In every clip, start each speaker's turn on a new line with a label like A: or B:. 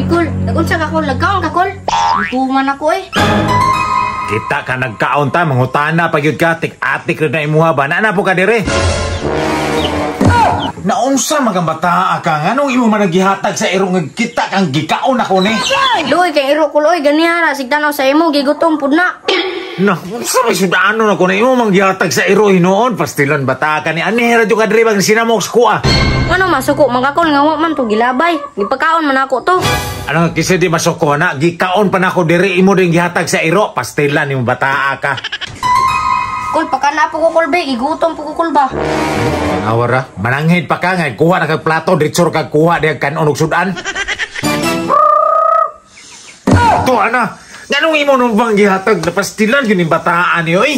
A: Ikol, nagunsa ka kol, nagkaon ka kol. Tuman ako eh.
B: Kita ka nagkaon ta, mangutana pa gyud ka, tik-atik na imuha ba? Naa na po ka dire. Naunsa magang bata ka nganong imo man gihatag sa iro nga kita kang gikaon ako ni?
A: Luoy kay iro kol oy, ganiha ra sigtanaw sa imo gigutom pud na.
B: Na, unsa may sudano na ko na imo mang gihatag sa iro hinuon pastilan bata ka ni ani ra jud ka dire bang sinamok sa kuha.
A: Ano masuko man ka kol nga wa man to gilabay. Gipakaon man ako to.
B: Ano nga kasi di masuko na gikaon pa nako dire imo din gihatag sa iro pastilan nimo bataa ka.
A: Kol pakana po ko kol be, gigutom po ko kol ba.
B: Awara, mananghid pa ka nga kuha na kag plato diretso kag kuha diha kanon og sudan. To ana, nganong imo nung bang gihatag na pastilan gyud ning bataan ni oy?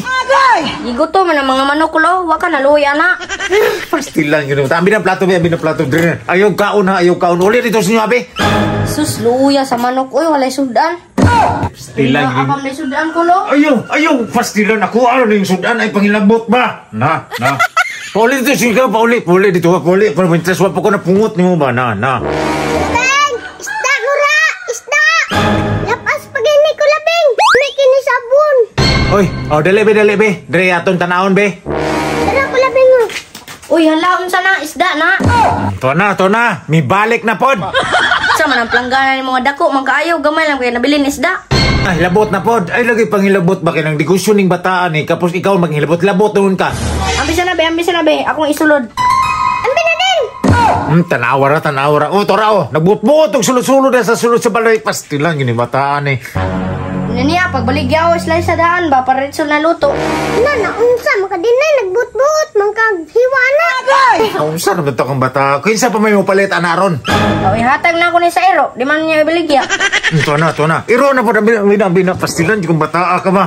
A: Gigutom man ang mga manok kol oh, wa ka naluoy ana.
B: Pastilan gyud. Ambi ng plato be, ambi ng plato dire. Ayaw kaon ha, ayaw kaon. Uli dito sa inyo abi.
A: Sus luya sa manok oy, walay sudan.
B: Pastilan gyud.
A: Akam na sudan kol oh.
B: Ayaw, ayaw, pastilan ako. Ano ning sudan ay pangilabot ba? Na, na. Pauli dito siya, pauli, pauli dito, pauli. Para mintres, wa pa ko napungot nimo ba? Na, na.
C: Labing! Isda mura! Isda! Lapas pagini ko labing! May kini sabon!
B: Oy, oh, dali be, dali be. Dre aton tanawon be.
C: Tara ko labing oh.
A: Uy, hala unsa na isda na.
B: To na, to na. Mibalik na pod.
A: Sa man ang planggana ni mga dako man kaayo gamay lang kay nabilin isda.
B: Ay, labot na pod. Ay, lagi pangilabot ba kay nang negosyo ning bataan eh. Kapos ikaw maghilabot-labot noon ka.
A: Ambisa na be, ambisa na be, akong isulod.
C: Ambi na din!
B: Tanawa ra, tanawa ra. Oh, tora oh. Nagbutbuot og sulod-sulod na sa sulod sa balay. Pastilan gini bataan eh.
A: Niya, pagbaligya ako slice sa daan ba para ritso na luto.
C: Na naunsa makadinay nagbutbuot man kag hiwa na.
B: Unsa naman to kang bata? Kinsa pa may mopalit anaron?
A: O, ihatag na ako ni sa iro, di man niya ibaligya.
B: To na, to na. Iro na po, bina, bina, bina. Pastilan, di kong bataa ka ba?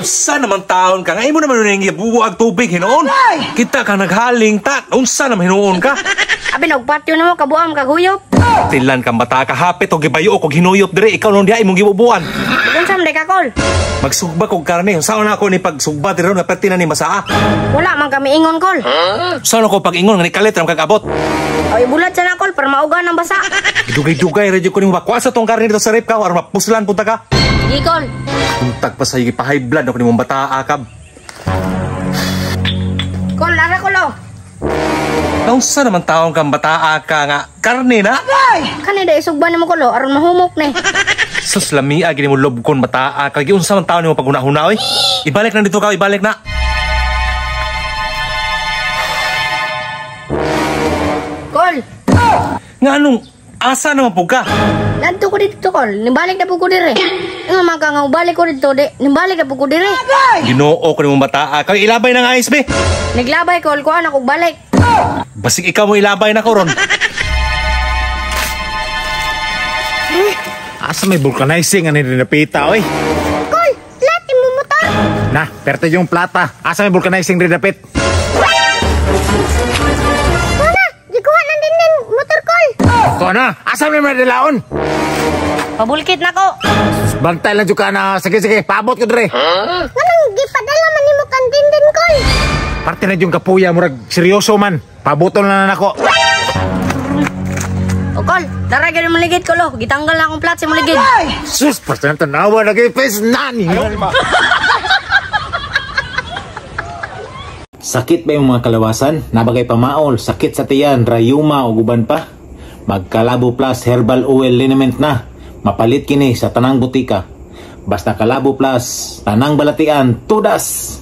D: Unsa naman taon ka? Nga imo naman yung gibubuag tubig hinuon. Kita ka naghaling ta. Unsa naman hinuon ka?
A: Abi, nagpatyo na mo, kabuam, kaguyop.
D: Tilan kang bata ka hapit og gibayo og hinuyop dire ikaw nun diha imong gibubuan.
A: Unsa man ka kol?
D: Magsugba kog karne. Unsa na ako ni pagsugba dire na perti na ni masaa.
A: Wala man kami ingon kol.
D: Unsa na ko pag-ingon nga nikalit ra kag abot.
A: O, ibulat sa na kol para mauga ng basa.
D: Dugay-dugay ra jud ko nimo bakuha sa tong karne dito sa rep ka aron mapuslan punta ka.
A: Di kol.
D: Untag pa sa gipa-high blood ako nimong bata akab.
A: Kol, ara kol oh.
D: Unsa naman taon kang bataa ka nga karne na?
A: Kani da isugba nimo kol oh, aron mahumok ni.
D: Sus lamia gini mo lobkon bataa ka. Giunsa man taon nimo paghuna-huna oy? Ibalik na dito ka, ibalik na.
A: Kol,
D: Nga anong asa naman po ka?
A: nanto ko dito kol, nibalik na po ko dire. Nga man ka nga balik ko dito di, nibalik na po ko dire.
D: Ginoo ko nimong bataa ka. Ilabay na nga ice be.
A: Naglabay kol, kuha na kog balik.
D: Basig ikaw mo ilabay na ko ron.
B: Asa may vulcanizing ani rin napita, oy?
C: Kol, plat imo motor.
B: Na, perte yung plata. Asa may vulcanizing rin dapit?
C: Tuna, gikuha na din din motor kol.
B: To na, asa may madalaon?
A: Pabulkit na ko.
B: Bantay lang jud ka na. Sige, sige, paabot ko dire.
C: Nganong gipadala man nimo kan din din kol?
B: Parte na yung kapuya, murag seryoso man. Pabuton na nako.
A: O kol, dara gyud mo ligid kol oh. Gitanggal na akong plat sa mo ligid.
B: Sus, parte na tanawa lagi face nani. Sakit ba yung mga kalawasan? Nabagay pamaol, sakit sa tiyan, rayuma o guban pa? Magkalabo Plus Herbal Oil Liniment na. Mapalit kini sa tanang butika. Basta Kalabo Plus, tanang balatian, tudas!